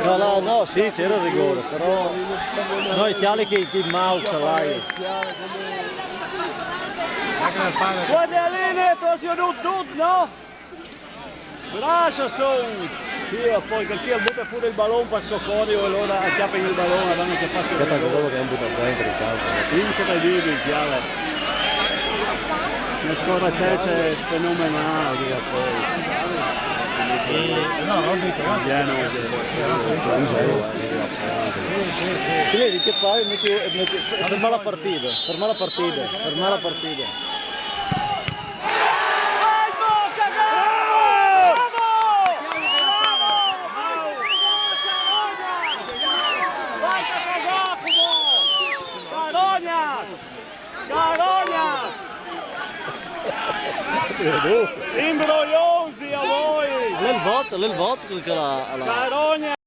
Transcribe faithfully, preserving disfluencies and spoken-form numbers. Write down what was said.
No, no, no, sì, c'era il rigore, però noi chiali che i mau ce l'hai. Guarda lì, tu si dut, dut, no? Brasa son! Io poi che chi butta fuori il ballon per soccorrere e allora acchiappa il ballon, vanno che passa. Che tanto dopo che è un buttato dentro il campo. Sì, che da dire, chiaro. Una scorrettezza fenomenale, poi. No, ho detto, guarda, Piano. Vedi che fai? Metti, metti, ferma la partita, ferma la partita, ferma la partita. Carognas! Carognas! Imbrogliosi a voi! L'è il vot, l'è il vot che la, la... Carognas!